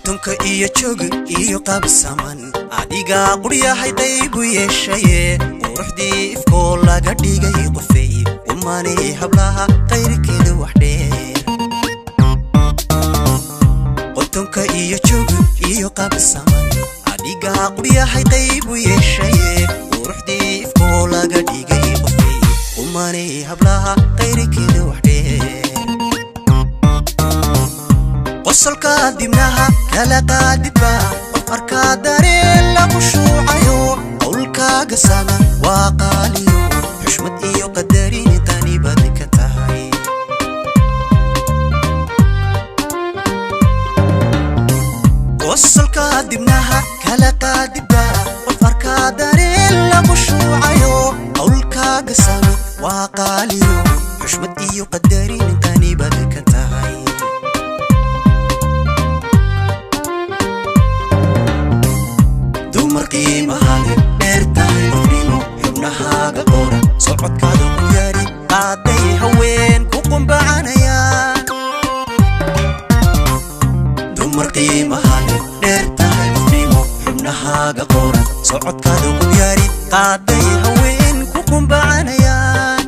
Qotonka iyo joog iyo qabsaman adigaa quryahay qaybu yeeshaye, quruxdii ifkoo laga dhigay qofey umanay hablaha qayrkeeda wax dheer. Qotonka iyo joog iyo qabsaman adigaa quryahay qaybu yeeshaye, quruxdii ifkoo laga dhigay qofey umanay hablaha qayrkeeda wax dheer. Qosolka dibnaha kala qaadidba qof arkaa dareen lagu shuucayo, qowlkaaga sama waa qaaliyo, xushmad iyo qadarin qani baad ka tahay. Qosolka dibnaha kala qaadidba qof arkaa dareen lagu shuucayo, qowlkaaga sama waa qaaliyo, xushmad iyo qadarin qani baad ka tahay. Dumar qiimahaada dheer tahay qofnimo, xubnahaaga qoran socodkaada ku yaari qaaday haween ku qumbacanayaan. Dumar qiimahaada dheer tahay qofnimo, xubnahaaga qoran socodkaada ku yaari qaaday haween ku qumbacanayaan.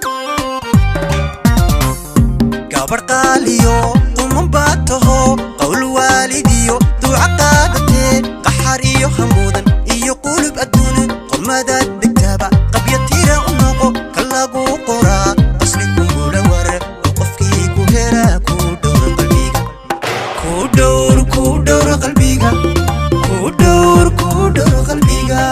Gabarh qaaliyo quman baad taho, qowl waalidiyo duuca qaadatee, qaxar iyo hamuudan iyo qulub adduun qormadaad degtaaba qabyatira u noqo ka lagu qoraa qasli kugula wara oo qofkii ku helaa ku dhowr qalbiga, ku dhowr, ku dhowr qalbiga, ku dhowr, ku dhowr qalbiga.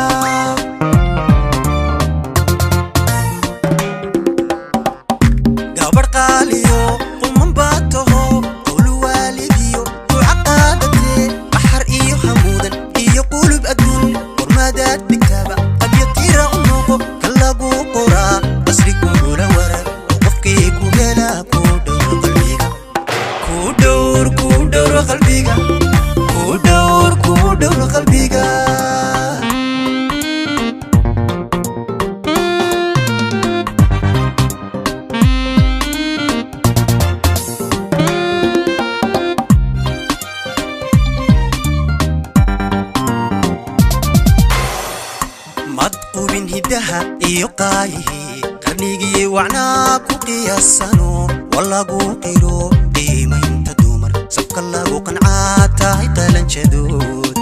Gabarh qaaliyo quman baad taho, qowl waalidiyo duca qaadatee, qaxar iyo hamuudan iyo qulub adduun qormadaad dhigtaaba qabyatira u noqo ka lagu qoraa qasri kugula wara oo qofkii ku helaa ku dhowr qalbiga, ku dhowr, ku dhowr qalbiga, ku dhowr, ku dhowr qalbiga. Mad qubin hiddaha iyo qaayihii qarnigii wacnaa ku qiyaasano wa lagu qiro qiimaynta dumar, sabka lagu qancaa tahay qalanjadood.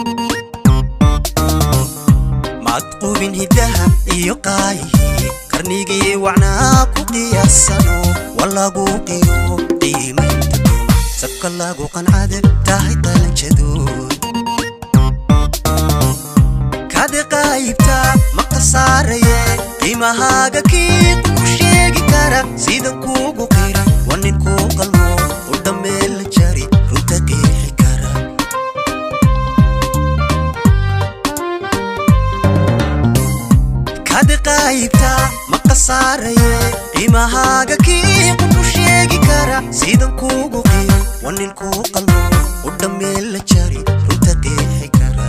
Mad qubin hiddaha iyo qaayihii qarnigii wacnaa ku qiyaasano wa lagu qiro qiimaynta dumar, sabka lagu qancade tahay qalanjadood. Kadi qaybta ma khasaaraye, qiimahaaga kii ku sheegi kara sidan kuugu qira waa nin kuu qalmo u dhammeel jari runta qeexi kara. Kadi qaybta ma khasaaraye, qiimahaaga kii ku sheegi kara sidan kuugu qira waa nin kuu qalmo u dhammeel jari runta qeexi kara.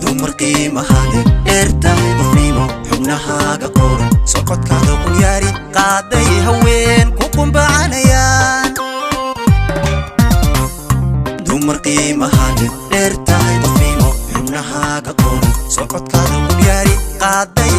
Dumar qiimahaada dheer tahay qofnimo, xubnahaaga qoran socodkaada qunyaari qaaday haween ku qumbacanayaan. Dumar qiimahaada dheer tahay qofnimo, xubnahaaga qoran socodkaada qunyaari qaaday